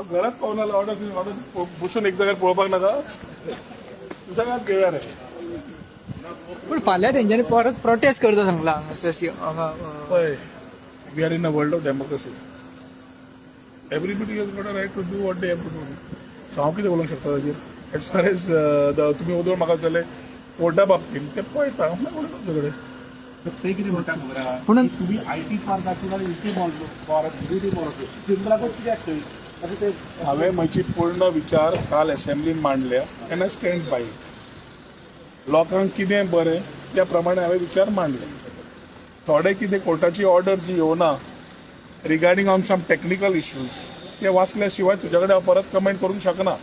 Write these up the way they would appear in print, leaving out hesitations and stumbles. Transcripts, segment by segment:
हांव घरात पावना, ऑर्डर ऑर्डर बसून एक जाग्यार पळोवपाक नाका, सुसेगाद घेवया रे. पूण फाल्यां तेंच्यांनी परत प्रोटेस्ट करता सांगला हांगासर हांगा पळय, we are in a world of democracy. Everybody has got a right to do what they have to do. So हांव कितें उलोवंक शकता ताजेर? एज फार एज the तुमी वदोळ म्हाका जालें कोर्टा बाबतीन, तें पळयता हांव, मागीर उलयता तुजे कडेन. ते कितें म्हणटा खबर आहा? पूण तुमी I T park आसूं नाल्यार युनिटी मॉल, युनिटी मॉल आसूं, चिंबलाकूच कित्याक थंय अशें ते? हांवें म्हजी पूर्ण विचार काल एसेंब्लीन मांडल्या and I stand by. लोकांक कितें बरें त्या प्रमाणे हांवें विचार मांडले. थोडे कितें कोर्टाची ऑर्डर जी येवना regarding on some technical issues, ते वाचल्या शिवाय तुज्या कडेन हांव परत कमेंट करूंक शकना.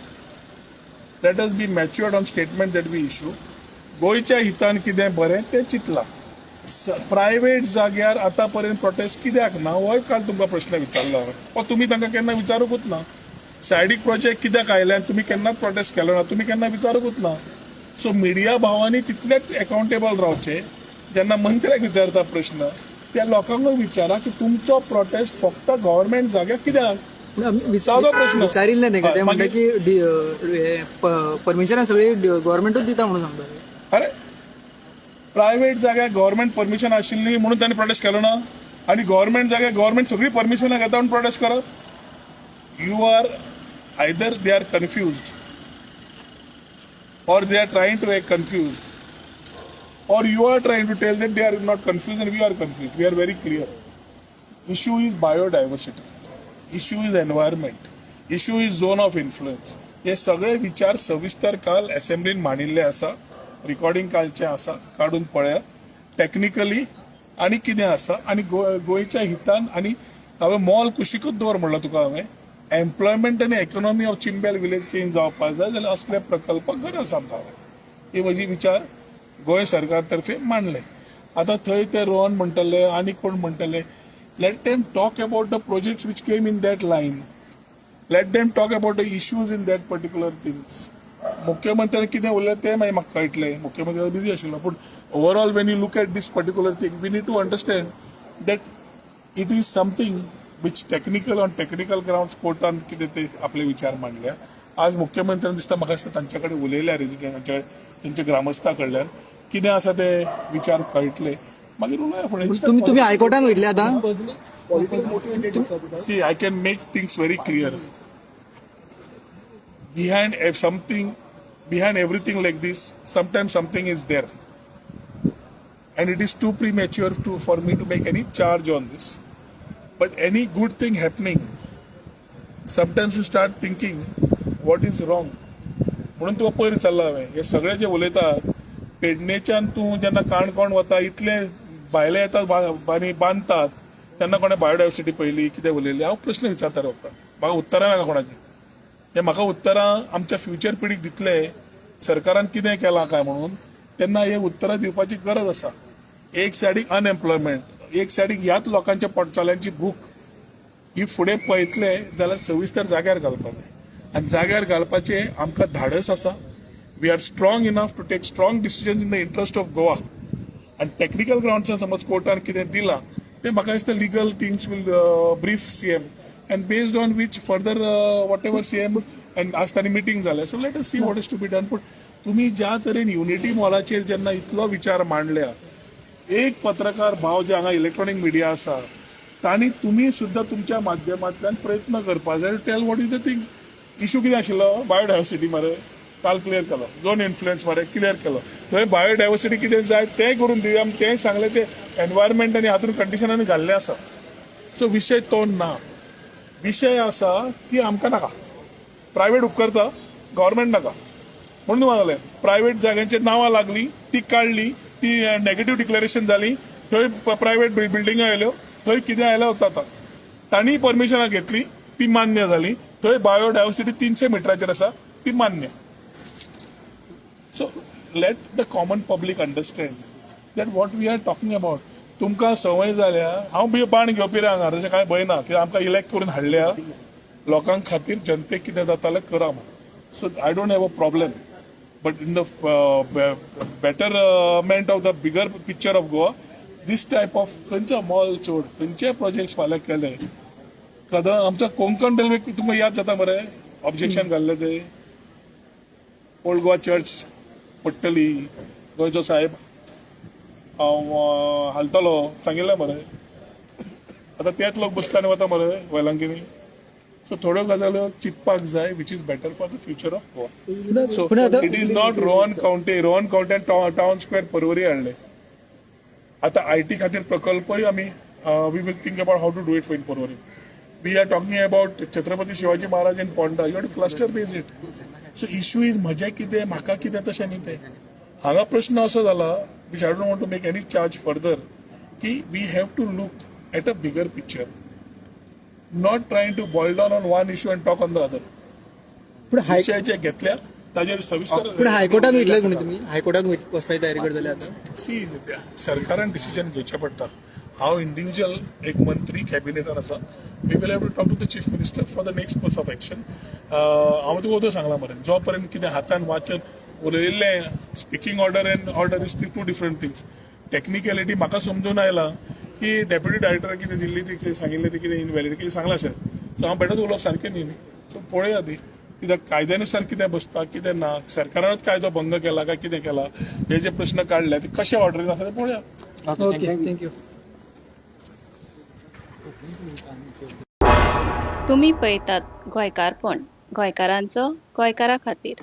Let us be matured on statement that we issue. गोंयच्या हितान कितें बरें तें चिंतलां. प्रायवेट जाग्यार आतां पर्यंत प्रोटेस्ट कित्याक ना, होय काल तुमकां प्रश्न विचारलो हांवें. हो तुमी तांकां केन्ना विचारूंकूच ना. सायडीक प्रोजेक्ट कित्याक आयले आनी तुमी केन्नाच प्रोटेस्ट केलो ना, तुमी केन्ना विचारूंकूच ना. सो मिडिया भावांनी तितलेच अकाउंटेबल रावचे. जेन्ना मंत्र्याक विचारता प्रश्न, त्या लोकांकूय विचारा की तुमचो प्रोटेस्ट फक्त गव्हर्मेंट जाग्यार कित्याक? पूण आमी सादो प्रश्न. विचारिल्लें तेंका, ते हय, म्हणटा की परमिशनां सगळी गव्हर्मेंटूच दिता म्हणून सांगता. अरे, प्रायव्हेट जाग्यार गव्हर्मेंट परमिशन आशिल्ली म्हणून तांणी प्रोटेस्ट केलो ना आणि गव्हर्मेंट जाग्यार गव्हर्मेंट सगळी परमिशनां घेता म्हणून प्रोटेस्ट करप? You are either, they are confused or they are trying to act confused or you are trying to tell that they are not confused and we are confused. We are very clear. Issue is biodiversity. Issue is environment. Issue is zone of influence. हे सगळे विचार सविस्तर काल असेंब्लीन मांडिल्ले आसा. Recording कालचें आसा, काडून पळयात. Technically आनी कितें आसा आनी गोंयच्या हितान आनी हांवें मॉल कुशीकूच दवर म्हणलां तुका हांवें. एम्प्लॉयमेंट आनी economy of Chimbel village change जावपाक जाय जाल्यार असले प्रकल्प गरज आमकां. ही म्हजी विचार गोंय सरकार तर्फे मांडले. आतां थंय ते रोहन म्हणटले आनी कोण म्हणटले, let them talk about the projects which came in that line. Let them talk about the issues in that particular things. मुख्यमंत्र्यान कितें उरलें तें मागीर म्हाका कळटलें. मुख्यमंत्री बिजी आशिल्लो. पूण overall, when you look at this particular thing, we need to understand that it is something which technical, on technical grounds कोर्टान कितें ते आपले विचार मांडल्या. आज मुख्यमंत्र्यान दिसता, म्हाका दिसता, तांच्या कडेन उलयल्या, रेजिडेंटांच्या, तेंच्या ग्रामस्था कडल्यान कितें आसा ते विचार कळटले, मागीर उलोवया फुडें. तुम्ही तुम्ही हायकोर्टान वयतले आतां? See, I can make things very clear. Behind something, behind everything like this, sometimes something is there. And it is too premature to for me to make any charge on this. But any good thing happening, sometimes you start thinking what is wrong. म्हणून तुका पयर विचारला हांवें, हे सगळे जे उलयतात, पेडणेच्यान तूं जेन्ना काणकोण वता, इतले भायले येतात आनी बांदतात, तेन्ना कोणें बायोडायवर्सिटी पळयली, कितें उलयली? हांव प्रश्न विचारता फक्त, म्हाका उत्तरां नाका कोणाची. ते म्हाका उत्तरां आमच्या फ्युचर पिढीक दितले, सरकारान कितें केलां काय म्हणून. तेन्ना हे उत्तरां दिवपाची गरज आसा. एक सायडीक अनएम्प्लॉयमेंट, एक सायडीक ह्याच लोकांच्या पोटचाल्यांची भूक, ही फुडें पळयतले जाल्यार सविस्तर जाग्यार घालपाक जाय आनी जाग्यार घालपाचें आमकां धाडस आसा. We are strong enough to take strong decisions in the interest of Goa. आनी टॅक्निकल ग्राउंड्सान समज कोर्टान कितें दिलां तें, म्हाका दिसता, legal teams will brief CM and based on which further whatever CM and आज तांणी मिटींग जालें. So let us see what is to be done. पूण तुमी ज्या तरेन युनिटी मॉलाचेर जेन्ना इतलो विचार मांडल्या, एक पत्रकार भाव जे हांगा इलेक्ट्रॉनीक मिडिया आसा, तांणी तुमी सुद्दां तुमच्या माध्यमांतल्यान प्रयत्न करपाक जाय. Tell what is the thing. Issue कितें आशिल्लो? बायोडायवर्सिटी मरे, काल क्लियर केलो. झोन इन्फ्लुएन्स मरे, क्लियर केलो. थंय बायोडायवर्सिटी कितें जाय तें करून दिवया. आमी तें सांगलें, तें एनवायरमेंट आनी हातून कंडिशनांनी घाल्लें आसा. सो विशय तो ना. विशय आसा की आमकां नाका, प्रायवेट उपकरता, गव्हर्मेंट नाका म्हणून सांगलें. प्रायवेट जाग्यांचेर नांवां लागली, ती काडली, ती नेगेटीव्ह डिक्लेरेशन जाली. थंय प्रायवेट बिल्डिंगा आयल्यो, थंय कितें आयलें वता. आतां तांणी परमिशनां घेतली, ती मान्य जाली. थंय बायोडायवर्सिटी 300 मिटराचेर आसा, ती मान्य. So let the common public understand that what we are talking about. तुमकां संवय जाल्या. हांव बी बाण घेवपी रे हांगा, तशें कांय भंय ना. कित्याक आमकां इलेक्ट करून हाडल्या लोकां खातीर, जनतेक कितें जाता जाल्यार करा म्हणून. So I don't have a problem, but in the betterment of the bigger picture of Goa, this type of खंयचो मॉल सोड, खंयचे प्रोजेक्ट फाल्यां केले. कदम आमचा कोंकण रेल्वे तुमकां याद जाता मरे, ऑब्जेक्शन घाल्लें ते. ओल्ड गोवा चर्च पडटली, गोंयचो साहेब हांव हालतलो सांगिल्लें मरे. आतां तेच लोक बसता आनी वता मरे वेलांकिनी. सो थोड्यो गजाल्यो चिंतपाक जाय, which is better for the future of Goa. So पूण आतां it is not Rohan Khaunte. Rohan Khaunte town square Porvorim हाडले. आता I T खातीर प्रकल्पय आमी we will think about how to do it for in Porvorim. We are talking about Chhatrapati Shivaji Maharaj in Ponda. You to cluster base it. So issue is म्हजें कितें, म्हाका कितें, तशें न्ही तें. हांगा प्रश्न असो जाला, which I don't want to make any charge further, की we have to look at a bigger picture, not trying to boil down on one issue and talk on the other. पूण हाय विशय जे घेतल्या ताजेर सविस्तर. पूण हायकोर्टात वयतले म्हण तुमी, हायकोर्टात वचपाची तयारी करतले आतां? सी, सरकारान डिसिजन घेवचें पडटा. हांव इंडिव्हिज्युअल एक मंत्री कॅबिनेटान आसा. We will have to talk to the Chief Minister for the next course of action. हांव तुका वोदोळ सांगलां मरे, जो पर्यंत कितें हातान वाचन उलयिल्लें, speaking order and order is two different things. Technicality म्हाका समजून आयला की डेप्युटी डायरेक्टर कितें दिल्ली ती सांगिल्लें, ती कितें इनव्हॅलिड कितें सांगलां अशें. सो हांव बेठोच उलोवप सारकें न्ही न्ही. सो पळोवया ती कित्याक कायद्यानुसार कितें बसता कितें ना, सरकारानूच कायदो भंग केला काय कितें केला, हे जे प्रश्न काडले ते कशे ऑर्डरीन आसा ते पळोवया. Okay, thank you. तुमी पळयतात गोंयकारपण, गोंयकारांचो गोंयकारा खातीर.